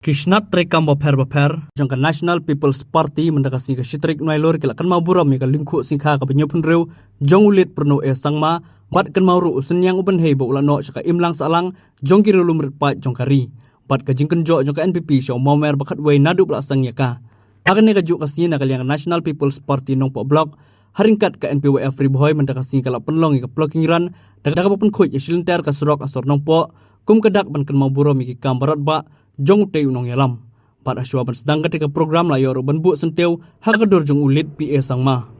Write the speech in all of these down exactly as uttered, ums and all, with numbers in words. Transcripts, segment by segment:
Ki shnat treikam bapher bapher jong ka National People's Party mynta ka sngi ka shi tarik Nailur ki la kynmaw burom ïa ka lyngkhuh sngikha kaba hynñiewphew hynriew jong u Lt Prano A Sangma, bad kynmaw ruh u synñiang u bynhei ba u la noh sha ka imlang sahlang jong ki riewlum rit paid jong ka ri, bad ka jingkynjoh jong ka N P P sha u mawmer ba khatwei naduh ba la seng ïa ka. Ha kane kajuh ka sngi na ka liang National People's Party Nongpoh Block, ha ryngkat ka N P Y F Ri Bhoi mynta ka sngi ka la pynlong ïa ka plogging run da kaba pynkhuid ïa shilynter ka surok ha sor Nongpoh, kum ka dak ban kynmaw burom ïa ki kam ba radbah jong utei u nongïalam. Bad hashwa ban sdang katei ka program la ïoh ruh ban buh syntiew ha ka dur jong u Lt P A Sangma.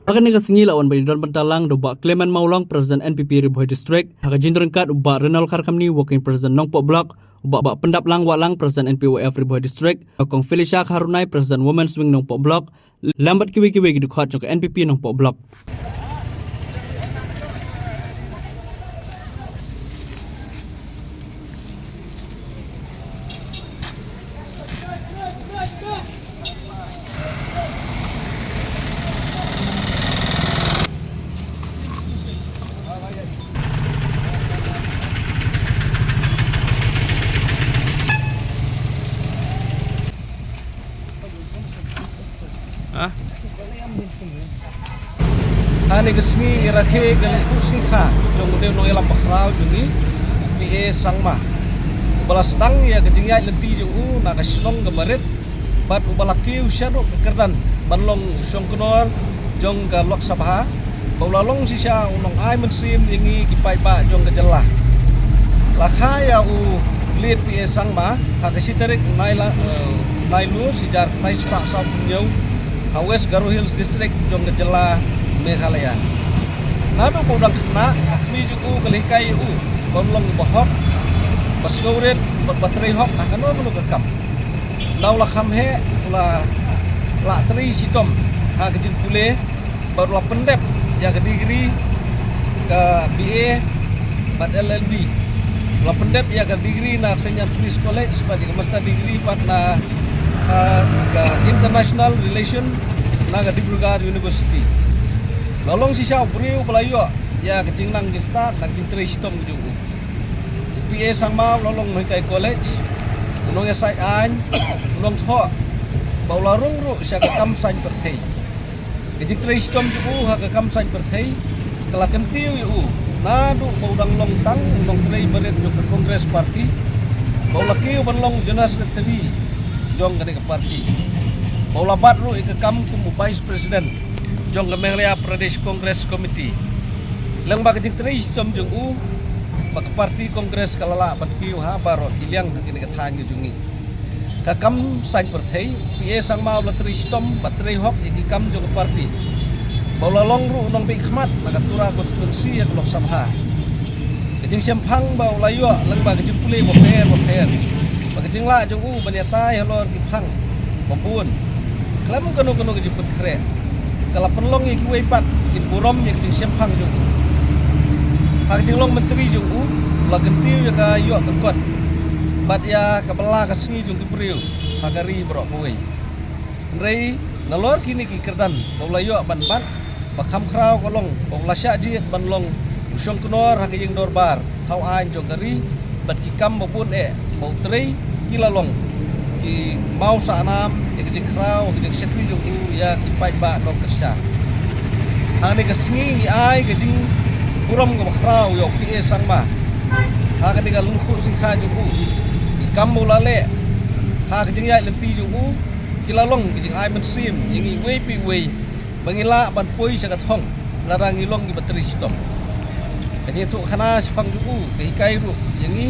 Ha kane ka sngi la wan ban ïadon bynta lang da u Bah Clement Mawlong, President N P P Ri Bhoi District, ha ka jingdon ryngkat u Bah Renal Kharkhamni, Working President Nongpoh Block, u Bah, Bah Pyndaplang Wahlang, President N P Y F Ri Bhoi District, ka Kong Felicia Kharunai, President Women's Wing Nongpoh Block, lem bad kiwei kiwei ki dkhot jong ka N P P Nongpoh Block. Ha? Ha kane ka sngi ngi rakhe ka lyngkhuh sngikha jong une u nongïalam bakhraw jong ngi, u P A Sangma, uba la sdang ïa ka jingïaid lynti jong u na ka shnong kaba rit, bad uba la kiew shaduh ka kyrdan ban long u shongknor jong ka Lok Sabha, ba u la long shisha u nongai mynsiem ïa ngi ki paidbah jong ka jylla. La kha ïa u Lt P A Sangma ha ka shi tarik Naila-, eh, Nailur shi hajar khyndai spah sawphew hynñiew ha West Garo Hills District jong ka jylla Meghalaya. Naduh ba u dang khynnah, ka kmie jong u ka la hikai ïa u ban long uba hok, ba sngewrit bad ba trei hok ha kano kano ka kam. Naba u la kham heh u la lah trei shitom ha ka jingpule, bad u la pyndep ïa ka degree ka B A bad L L B. U la pyndep ïa ka degree na Saint Anthony's College bad ïa ka master degree pat na, ah, ka International Relation na ka Dibrugarh University. U la long shisha u briew ba la ïoh ïa ka jingnang jingstad na ka jingtrei shitom jong u. U P A Sangma u la long u nonghikai college, u nongïasaid aiñ, u nongthoh, bad u la rung ruh sha ka kam saiñ pyrthei. Ka jingtrei shitom jong u ha ka kam saiñ pyrthei ka la kyntiew ïa u naduh ba u dang long tang u nongtrei barit jong ka Congress Party, ba u la kiew ban long General Secretary jong kane ka party, ba u la bat ruh ïa ka kam kum u Vice President jong ka Meghalaya Pradesh Congress Committee. Lyngba ka jingtrei shitom jong u ba ka party Congress ka la lah ban kiew ha baroh ki liang ha kane ka thaiñ ka jong ngi. Ka kam saiñ pyrthei, P A Sangma u la trei shitom bad trei hok ïa ki kam jong ka party, ba u la long ruh u nongbeh khmat na ka Tura constituency ha ka Lok Sabha. Ka jingshemphang ba u la ïoh lyngba ka jingpule bapher bapher, bad ka jinglah jong u ban ïatai halor ki phang babun khlem kano kano ka jingpynkhreh, ka la pynlong ïa kiwei pat kin burom ïa ka jingshemphang jong u. Ha ka jinglong myntri jong u, u la kyntiew ïa ka ïoh ka kot bad ïa ka bylla ka sngi jong ki briew ha ka ri baroh kawei. Hynrei nalor kine ki kyrdan ba u la ïoh ban bat, ba kham khraw ka long ba u la shah jied ban long u shongknor ha ka ïing dorbar thaw aiñ jong ka ri, bad ki kam babun eh ba u trei ki la long ki maw sahnam ïa ka jingkhraw ka jingshakri jong u ïa ki paidbah nongkyrshan. Ha kane ka sngi ngi ai ka jingburom kaba khraw ïa u P A Sangma ha kane ka lyngkhuh sngikha jong u. Ki kam ba u la leh ha ka jingïaid lynti jong u ki la long ka jingai mynsiem ïa ngi iwei pa iwei ba ngi lah ban poi sha ka thong lada ngi long kiba trei shitom. Ka jingïathuhkhana shaphang jong u ka hikai ruh ïa ngi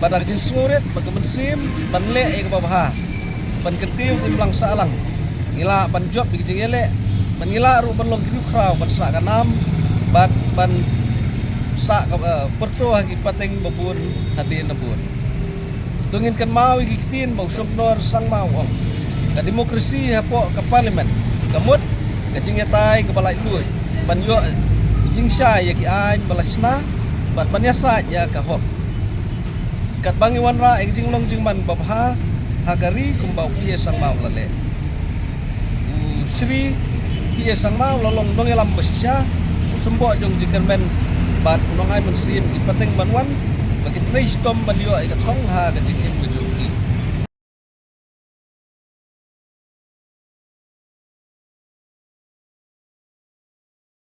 ba da ka jingsngewrit bad ka mynsiem ban leh ïa kaba bha, ban kyntiew ka imlang sahlang, ngi lah ban jop ïa ka jingïaleh, ban ngi lah ruh ban long ki riewkhraw ban sah ka nam bad ban sah ka, eh, pyrto ha ki pateng babun hadien nabun. To ngin kynmaw ïa ki ktien ba u Shongknor Sangma u ong, ka demokrasi hapoh ka parliament ka mut ka jingïatai kaba laitluid ban ïoh jingshai ïa ki aiñ ba la shna bad ban ïasaid ïa ka hok. Katba ngi wanrah ïa ka jinglong jingman babha ha ka ri kumba u P A Sangma u la leh. U Shri P A Sangma u la long nongïalam ba shisha, u symboh jong jingkyrmen bad u nongai mynsiem ki pateng ban wan ba ki trei shitom ban ïoh ïa ka thong ha ka jingim ka